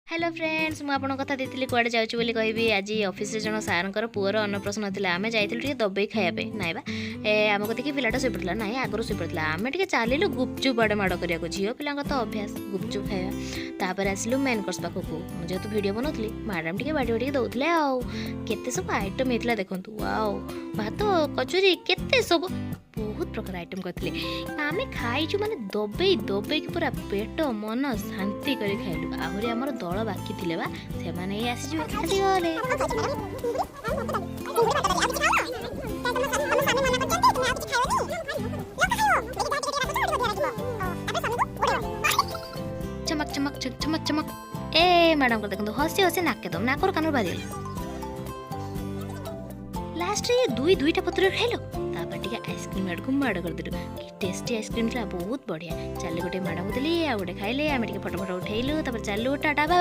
Hello friends, ମୁଁ ଆପଣଙ୍କ କଥା ଦେଇଥିଲି, କୁଆଡ଼େ ଯାଉଛି ବୋଲି କହିବି। ଆଜି ଅଫିସରେ ଜଣ ସାର୍ଙ୍କର ପୁଅର ଅନ୍ନପ୍ରାଶନ ଥିଲା। ଆମେ ଯାଇଥିଲୁ ଟିକେ ଦବେଇ ଖାଇବା ପାଇଁ। ନାଇଁ ବା, ଏ ଆମକୁ ଦେଖି ପିଲାଟା ଶୋଇପଡ଼ିଥିଲା। ନାଇଁ, ଆଗରୁ ଶୋଇପଡ଼ିଥିଲା। ଆମେ ଟିକେ ଚାଲିଲୁ ଗୁପଚୁପ୍ ଆଡ଼େ ମାଡ଼ କରିବାକୁ। ଝିଅ ପିଲାଙ୍କ ତ ଅଭ୍ୟାସ ଗୁପଚୁପ୍ ଖାଇବା। ତାପରେ ଆସିଲୁ ମେନ୍ କୋର୍ସ ପାଖକୁ। ମୁଁ ଯେହେତୁ ଭିଡ଼ିଓ ବନାଉଥିଲି, ମ୍ୟାଡ଼ାମ୍ ଟିକେ ବାଡ଼ି ବାଡ଼ିକି ଦେଉଥିଲେ। ଆଉ କେତେ ସବୁ ଆଇଟମ୍ ହେଇଥିଲା ଦେଖନ୍ତୁ। ୱାଓ, ଭାତ, କଚୁରୀ, କେତେ ସବୁ ବହୁତ ପ୍ରକାର ଆଇଟମ୍ କରିଥିଲେ। ଆମେ ଖାଇଛୁ ମାନେ ଦବେଇ ଦବେଇକି ପୁରା ପେଟ ମନ ଶାନ୍ତି କରି ଖାଇଲୁ। ଆହୁରି ଆମର ଦଳ ବାକି ଥିଲେ ବା, ସେମାନେ ଏଇ ଆସିଯିବେ, ଆସିଗଲେ। ଚମକ ଚମକ ଚମକ ଚମକ। ଏ ମ୍ୟାଡ଼ାମଙ୍କର ଦେଖନ୍ତୁ, ହସି ହସି ନାକେ ଦମ, ନାକରୁ କାନରୁ ବାହାରିଗଲା। ଲାଷ୍ଟରେ ଦୁଇ ଦୁଇଟା ପତ୍ରରେ ଖାଇଲ। ତାପରେ ଟିକେ ଆଇସ୍କ୍ରିମ୍ ଆଡ଼କୁ ମାଡ଼ କରିଦେଲୁ। କି ଟେଷ୍ଟି ଆଇସ୍କ୍ରିମ୍ ଥିଲା, ବହୁତ ବଢ଼ିଆ। ଚାଲି ଗୋଟେ ମ୍ୟାଡ଼ାମକୁ ଦେଲି, ଆଉ ଗୋଟେ ଖାଇଲେ। ଆମେ ଟିକେ ଫଟୋ ଫଟୋ ଉଠେଇଲୁ, ତାପରେ ଚାଲୁ, ଟାଟା ବା।